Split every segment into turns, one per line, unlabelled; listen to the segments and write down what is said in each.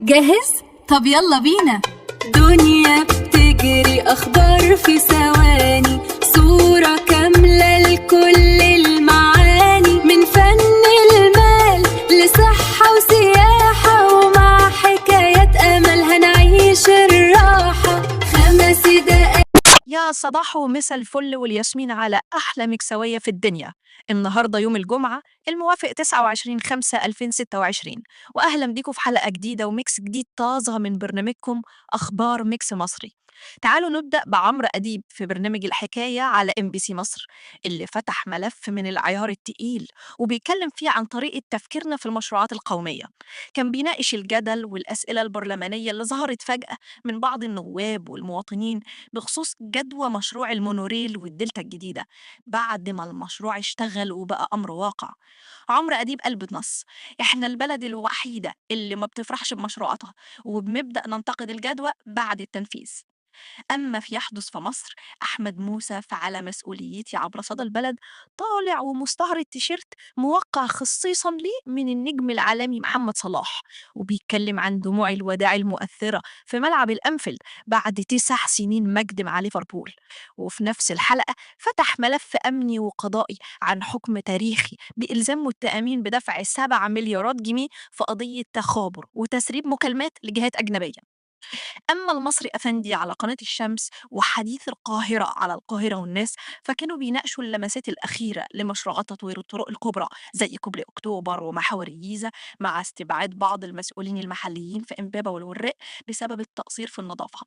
جاهز؟ طب يلا بينا. دنيا بتجري، أخبار في ثواني، صورة كاملة لكل المعاني، من فن المال لصحة وسياحة، ومع حكايات أمل هنعيش الراحة. 5 دقايق.
يا صباح ومسا الفل والياسمين على أحلى مكسوية في الدنيا. النهاردة يوم الجمعة الموافق 29/5/2026، وأهلا بيكم في حلقة جديدة و mix جديد طازة من برنامجكم أخبار mix مصري. تعالوا نبدأ بعمرو أديب في برنامج الحكاية على MBC مصر، اللي فتح ملف من العيار التقيل وبيتكلم فيه عن طريقة تفكيرنا في المشروعات القومية. كان بيناقش الجدل والأسئلة البرلمانية اللي ظهرت فجأة من بعض النواب والمواطنين بخصوص جدوى مشروع المونوريل والدلتا الجديدة بعد ما المشروع اشتغل وبقى أمر واقع. عمرو أديب قال بالنص: إحنا البلد الوحيدة اللي ما بتفرحش بمشروعاتها، وبنبدأ ننتقد الجدوى بعد التنفيذ. أما في يحدث في مصر، أحمد موسى فعلى مسؤوليتي عبر صدى البلد طالع ومستعرض تيشيرت موقع خصيصا ليه من النجم العالمي محمد صلاح، وبيتكلم عن دموع الوداع المؤثرة في ملعب الأنفيلد بعد 9 سنين مجد مع ليفربول. وفي نفس الحلقة فتح ملف أمني وقضائي عن حكم تاريخي بإلزام متهمين بدفع 7 مليارات جنيه في قضية تخابر وتسريب مكالمات لجهات أجنبية. أما المصري أفندي على قناة الشمس وحديث القاهرة على القاهرة والناس، فكانوا بيناقشوا اللمسات الأخيرة لمشروعات تطوير الطرق الكبرى زي كوبري أكتوبر ومحاور الجيزة، مع استبعاد بعض المسؤولين المحليين في إمبابة والوراق بسبب التقصير في النظافة.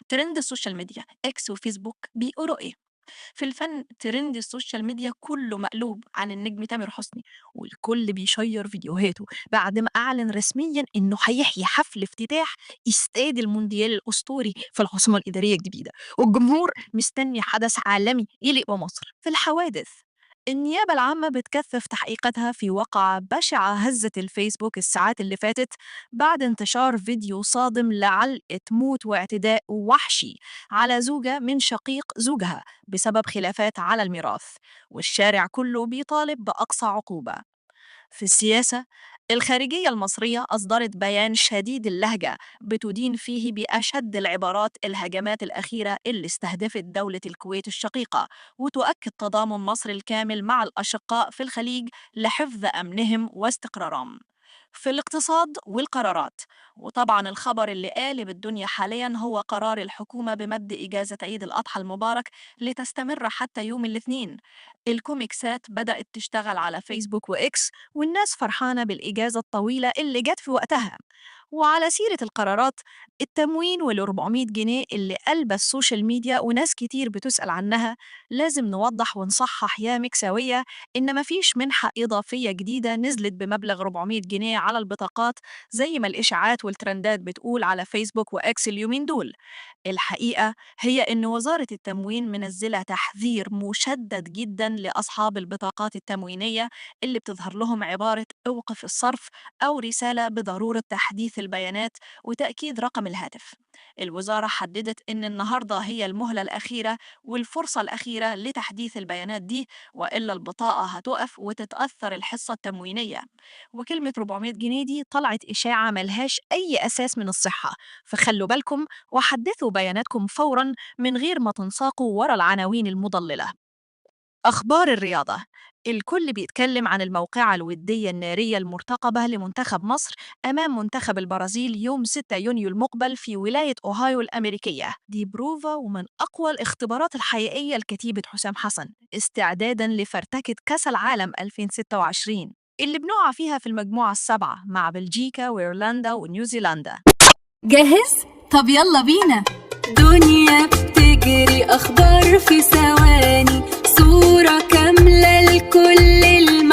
ترند ال social media إكس وفيسبوك بيقولوا إيه؟ في الفن، ترند ال social media كله مقلوب عن النجم تامر حسني، والكل بيشير فيديوهاته بعد ما أعلن رسميا إنه هيحيي حفل افتتاح استاد المونديال الأسطوري في العاصمة الإدارية الجديدة، والجمهور مستني حدث عالمي يليق بمصر. في الحوادث، النيابة العامة بتكثف تحقيقاتها في وقعة بشعة هزت الفيسبوك الساعات اللي فاتت بعد انتشار فيديو صادم لعلقة موت واعتداء وحشي على زوجة من شقيق زوجها بسبب خلافات على الميراث، والشارع كله بيطالب بأقصى عقوبة. في السياسة، الخارجية المصرية أصدرت بيان شديد اللهجة بتدين فيه بأشد العبارات الهجمات الأخيرة اللي استهدفت دولة الكويت الشقيقة، وتؤكد تضامن مصر الكامل مع الأشقاء في الخليج لحفظ أمنهم واستقرارهم. في الاقتصاد والقرارات، وطبعا الخبر اللي قالب الدنيا حاليا هو قرار الحكومة بمد إجازة عيد الأضحى المبارك لتستمر حتى يوم الاثنين. الكوميكسات بدأت تشتغل على فيسبوك وإكس، والناس فرحانة بالإجازة الطويلة اللي جت في وقتها. وعلى سيرة القرارات، التموين وال400 جنيه اللي قلب ال social media وناس كتير بتسأل عنها، لازم نوضح ونصحح يا مكساوية إن مفيش منحة إضافية جديدة نزلت بمبلغ 400 جنيه على البطاقات زي ما الإشاعات والترندات بتقول على فيسبوك وإكس اليومين دول. الحقيقة هي إن وزارة التموين منزلة تحذير مشدد جدا لأصحاب البطاقات التموينية اللي بتظهر لهم عبارة أوقف الصرف أو رسالة بضرورة تحديث البيانات وتأكيد رقم الهاتف. الوزارة حددت إن النهاردة هي المهلة الأخيرة والفرصة الأخيرة لتحديث البيانات دي، وإلا البطاقة هتقف وتتأثر الحصة التموينية. وكلمة 400 جنيه دي طلعت إشاعة ملهاش أي أساس من الصحة، فخلوا بالكم وحدثوا بياناتكم فوراً من غير ما تنساقوا ورا العناوين المضللة. أخبار الرياضة، الكل بيتكلم عن الموقعة الودية النارية المرتقبة لمنتخب مصر أمام منتخب البرازيل يوم 6 يونيو المقبل في ولاية أوهايو الأمريكية. دي بروفا ومن أقوى الاختبارات الحقيقية لكتيبة حسام حسن استعداداً لفرتكة كأس العالم 2026 اللي بنقع فيها في المجموعة السبعة مع بلجيكا وإيرلندا ونيوزيلندا.
جاهز؟ طب يلا بينا. دنيا بتجري، أخبار في ثواني، صورة كاملة لكل المعاني.